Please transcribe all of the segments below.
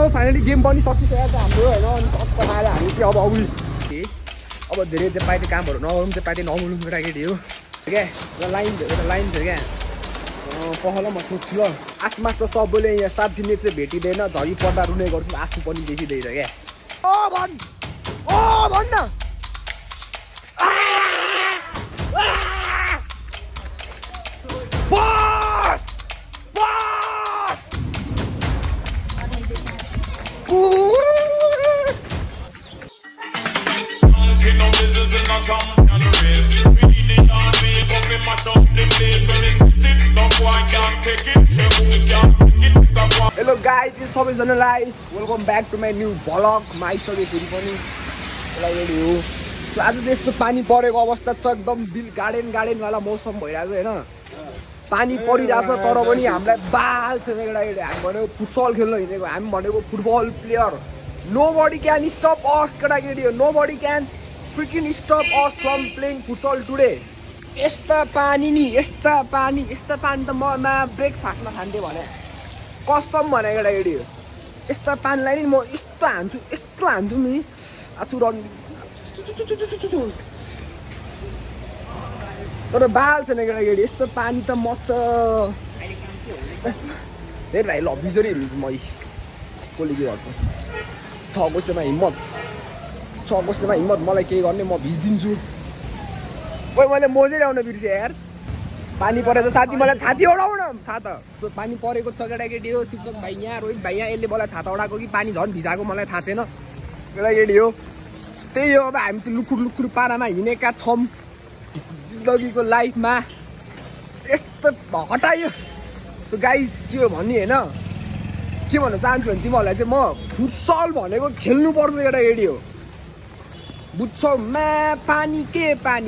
finally game पनि सकिसकेको छ हाम्रो होइन अनि टक्क आएर हामी चाहिँ अब अब धेरै चाहिँ पाइने कामहरू नगरौँ चाहिँ पाइने नगरौँ केटाकेटी हो क्या र लाइन थियो क्या पहल म सोध्छु ल आसमा चाहिँ सबैले यहाँ 7 दिने चाहिँ भेटिँदैन झरी पर्दा रुने गर्छु आँसु पनि देखिँदैन क्या भन्न हेलो गाइज सबैजनालाई welcome back to my new vlog आइसक्यो फेरि पनि रेडी हो सो आज चाहिँ यस्तो पानी परेको अवस्था छ एकदम दिल गार्डनवाला मौसम भइरहेको छ होइन पानी परिरहेको छ तर पनि हामीलाई बाल छैन केटाकेटी हामी भनेको फुटबल खेल्न हिँडेको हामी भनेको football player nobody can stop us केटाकेटी nobody can freaking stop us from playing football today यस्ता पानी त ममा ब्रेकफास्टमा खान्थेँ भने कसम भने केटाकेटी यस्ता पानीलाई नि म यस्तो हान्छु नि आछु रन तर बाल छैन केटाकेटी यस्तो पानी त मच्छ धेरै भाइ ल बिजोरी हिँड्छु म कसले के गर्छ छ कसैमा हिम्मत मलाई केही गर्ने म भिज्दिन्छु ओइ मैले मोजै ल्याउन बिर्सेँ यार पानी परेको साथी मलाई छाती ओढाउन छाता सो पानी परेको छ केटाकेटी हो शिक्षक भाइ यहाँ रोहित भाइ यहाँ यसले मलाई छाता ओढाएको कि पानी झन् भिजाएको मलाई थाहा छैन केटाकेटी हो त्यही हो अब हामी चाहिँ लुखुर पारामा हिँडेका छौँ जिन्दगीको लाइफमा यस्तो हटायो सो गाइज के हो भन्ने होइन के भन्न चाहन्छु भने तिमीहरूलाई चाहिँ म फुटसल भनेको खेल्नुपर्छ केटाकेटी हो बुझ्छौ पानी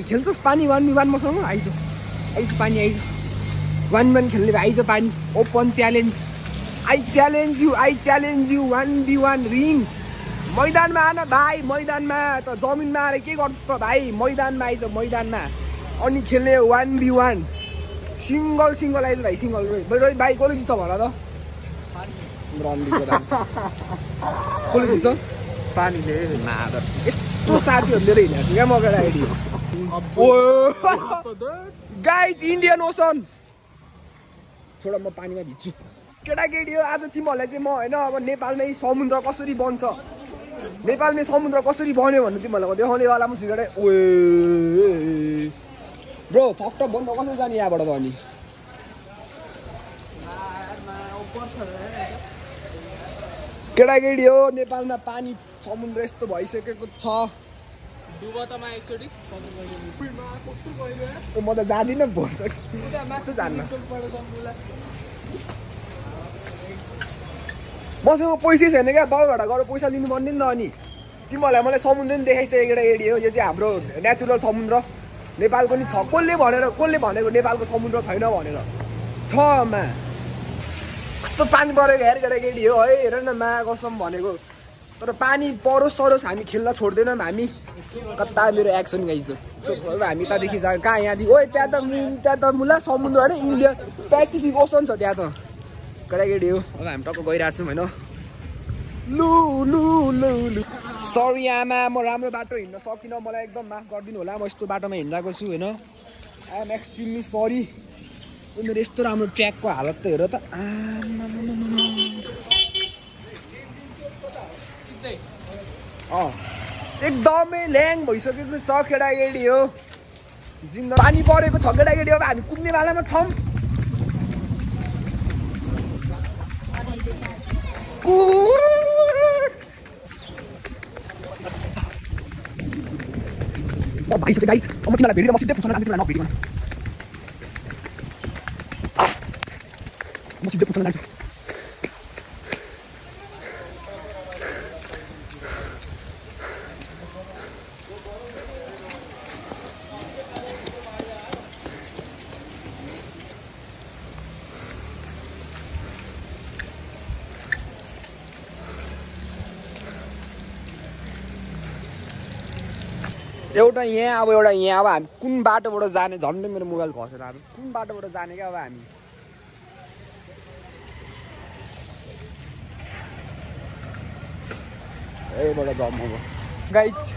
खेल्छस् पानी 1v1 मसँग आइज पानी आइज 1v1 खेल्ने आइज पानी open challenge I challenge you 1v1 ring मैदानमा आन भाइ मैदानमा त जमिनमा आएर के गर्छस् त भाइ मैदानमा आइज मैदानमा अनि खेल्ने 1v1 सिङ्गल आइज भाइ सिङ्गल रोहित भाइ कसले जित्छ भन त कसले जित्छ पानीले यस्तो साथीहरू लिएर हिँडेको क्या म केटाकेटी गाइज इन्डियन ओसन छोड म पानीमा भिज्छु केटाकेटी हो आज तिमीहरूलाई चाहिँ म होइन अब नेपालमै समुद्र कसरी बन्छ नेपालमै समुद्र कसरी बन्यो भन्नु तिमीहरूलाई देखाउनेवाला म छु केटा ब्रो फक्टप बन्द कसरी जाने यहाँबाट त अनि केटाकेटी हो नेपालमा पानी समुद्र यस्तो भइसकेको छ म त जाँदिनँ जान्न मसँग पैसै छैन क्या बाउबाट गएर पैसा लिनु पर्ने नि त अनि तिमीहरूलाई मलाई समुद्र नि देखाइसकेको केटाकेटी हो यो चाहिँ हाम्रो नेचुरल समुद्र नेपालको नि छ कसले भनेको नेपालको समुद्र छैन भनेर छ मा कस्तो पानी परेको हेर केटाकेटी हो है हेर न मा कसम भनेको तर पानी परोस् हामी खेल्न छोड्दैनौँ हामी कता मेरो एक्सन गाइज हामी त्यहाँदेखि जा कहाँ यहाँदेखि ओ त्यहाँ त मुला समुद्र होइन इन्डिया पेसिफिक ओसन छ त्यहाँ त केटाकेटी हो अब हामी टक्क गइरहेको छौँ होइन लु सरी आमा म राम्रो बाटो हिँड्न सकिनँ मलाई एकदम माफ गरिदिनु होला म यस्तो बाटोमा हिँडिरहेको छु होइन आई एम एक्सट्रिमली सरी मेरो यस्तो राम्रो ट्र्याकको हालत त हेर त एकदमै ल्याङ भइसकेको छ केटाकेटी हो पानी परेको छ केटाकेटी अब हामी कुद्ने बेलामा छौँ भाइस गाइस अब तिमीलाई भेटेर म सिधै पुछ्न लाग्छु तिमीलाई नभेटिकन म सिधै पुछ्न लाग्छु एउटा यहाँ अब हामी कुन बाटोबाट जाने झन्डै मेरो मोबाइल खसेर अब कुन बाटोबाट जाने क्या अब हामी यहीबाट जाउँ अब guys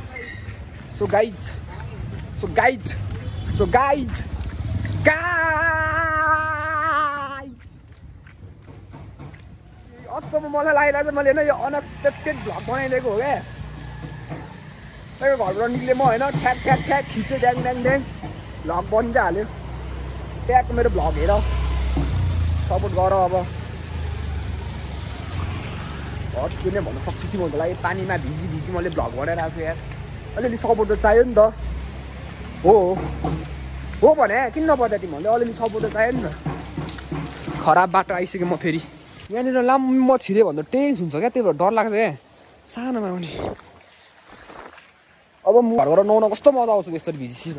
so guys so guys so guys guys अचम्म मलाई लागिरहेको छ मैले होइन यो अनएक्सपेक्टेड भ्लग बनाइदिएको हो क्या तपाईँको घरबाट निक्ले म होइन ठ्याक ठ्याक ठ्याक खिच्यो ड्याङ ड्याङ ड्याङ भ्लग बनि चाहिँ हाल्यो ट्याक मेरो भ्लग हेर सपोर्ट गर अब के नै भन्नु सक्छु तिमीहरूको लागि पानीमा भिजी भिजी मैले भ्लग बनाइरहेको छु यार अलिअलि सपोर्ट त चाहियो नि त हो भने किन नपर्दा तिमीहरूले अलिअलि सपोर्ट त चाहियो नि त खराब बाटो आइसक्यो म फेरि यहाँनिर लाम्बो छिर्यो भन्दा टेन्स हुन्छ क्या त्यही भएर डर लाग्छ क्या सानोमा पनि अब म घरबाट नुहाउन कस्तो मजा आउँछ त्यस्तो भिजिसी त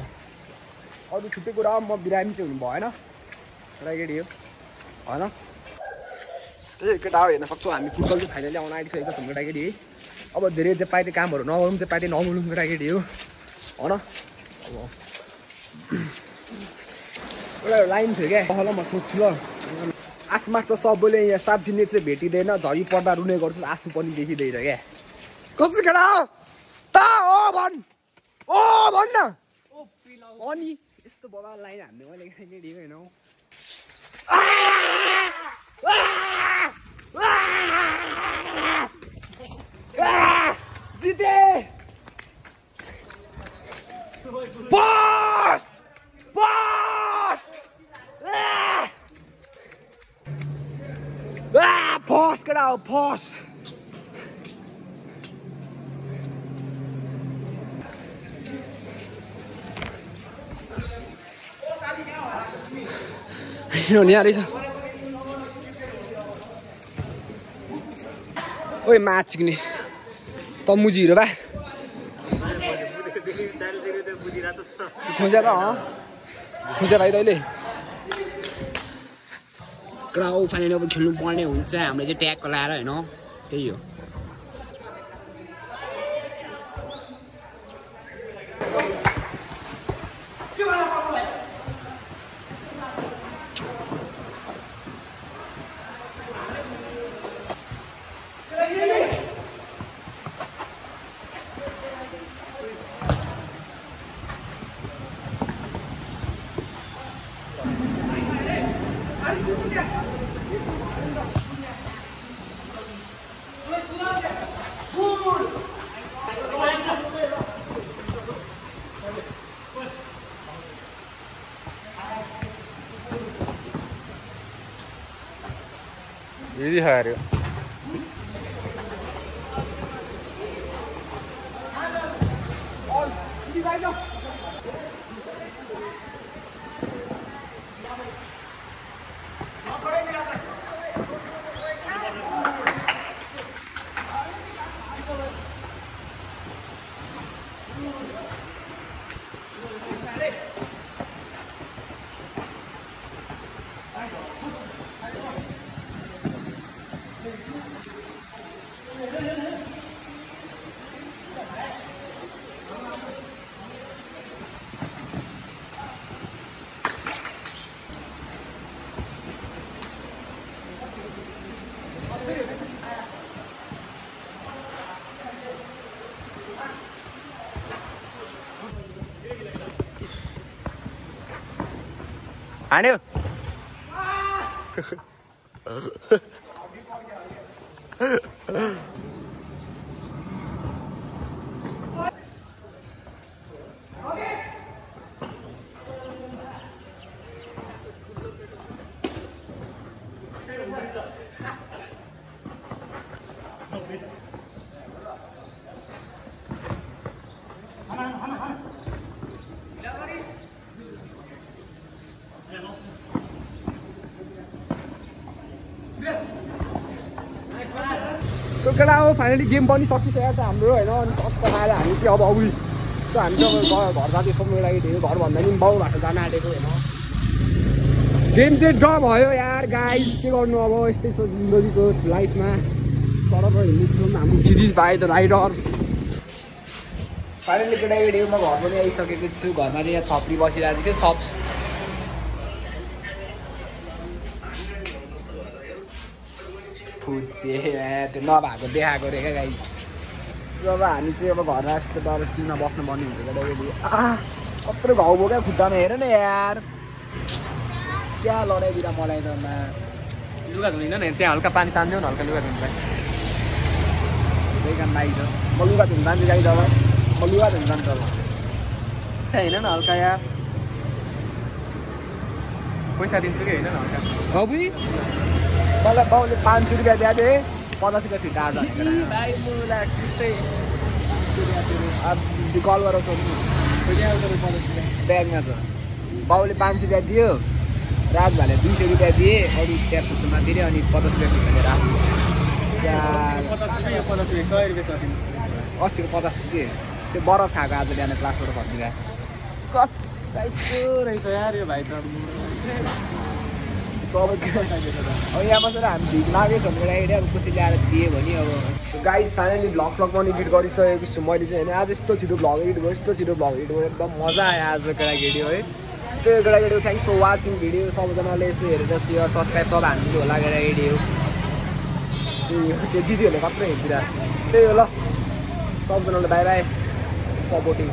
अरू छुट्टै कुरा म बिरामी चाहिँ हुनु भएन केटाकेटी हो होइन त्यही केटा हो हेर्न सक्छौँ हामी फुटसल चाहिँ फाइनली आउन आइसकेको छौँ केटाकेटी है अब धेरै चाहिँ पाइने कामहरू नगरौँ चाहिँ पाइने नगरौँ केटाकेटी हो होइन अब एउटा लाइन थियो क्या ल म सोध्छु ल आसमा चाहिँ सबैले यहाँ साथ दिने चाहिँ भेटिँदैन झरी पर्दा रुने गर्छु आँसु पनि देखिँदैन क्या कस्तो केटा हो त भन् न अनि यस्तो बबा लाइन हान्ने मैले केटाकेटी होइन हौ जिते पोस्ट फर्स्ट केटा हो फर्स्ट नि रहेछ ओइ माछ चिक्ने तमुजीहरू बा खोज्या त खोज्या भाइ तैँले क्राउ फाइनली अब खेल्नु पर्ने हुन्छ हामीले चाहिँ ट्यागको लाएर होइन त्यही हो यदि हार्यो हान्यो सो केटा हो फाइनली गेम पनि सकिसकेको छ हाम्रो होइन अनि टक्क आएर हामी चाहिँ अब उयो सो हामी चाहिँ अब घर जाँदै सोध्नुको लागि थियो घरभन्दा पनि बाउ बाटो जान आँटेको होइन गेम चाहिँ ड्र भयो यार गाइस के गर्नु अब यस्तै छ जिन्दगीको लाइफमा सडक हिँड्छौँ हाम्रो सिरिज भाइ द राइडर फाइनली केटाकेटी म घर पनि आइसकेको छु घरमा चाहिँ यहाँ छप्री बसिरहेको छु कि छप फुच्चे त्यो नभएको देखाएको रे क्या गाई अब हामी चाहिँ अब घर यस्तो अब चिनमा बस्नु पर्ने हुन्छ केटाकेटी कत्रो घाउ भयो क्या खुट्टामा हेर न यार क्या लडाइदिएर मलाई त लुगा धुँदैन नि त्यहाँ हल्का पानी तान्दियो न हल्का लुगा धुनुलाई त्यही कारण लागि छ म लुगा धुनु जान्छु गाई जब म लुगा धुनु जान्छु अब त्यहाँ होइन न हल्का यार पैसा दिन्छु कि होइन न हल्का अबुई मलाई बाउले 500 रुपियाँ दिएको थिएँ 50 रुपियाँ फिर्ता आज भाइ मलाई त्यस्तै कल गरेर सोध्नु ब्यागमा छ बाउले 500 रुपियाँ दियो राज भाइले 200 रुपियाँ दिए अरू ट्याप खुट्टुमा दिएँ अनि 50 रुपियाँ फिर्ता दिएर आएको 50 रुपियाँ 100 रुपियाँ छ अस्तिको 50 रुपियाँ त्यो बरफ खाएको आज बिहान क्लासबाट फर्किँदा साइजको रहेछ यार यो भाइ त सबै अब यहाँ बसेर हामी भिड लागेछ भने एउटा अब कसैले आएर दिएँ भने अब गाइस फाइनली भ्लग पनि एडिट गरिसकेको छु मैले चाहिँ होइन आज यस्तो छिटो भ्लग एडिट भयो यस्तो छिटो भ्लग एडिट भयो एकदम मजा आयो आज केटाकेटी है त्यो केटाकेटी थ्याङ्क्स फर वाचिङ भिडियो सबैजनाले यसो हेरेर सेयर सब्सक्राइब सब हान्नु होला केटाकेटी हो त्यो दिदीहरूले कत्रो हेरिदिएर त्यही हो ल सबजनाले बाई बाई सपोर्टिङ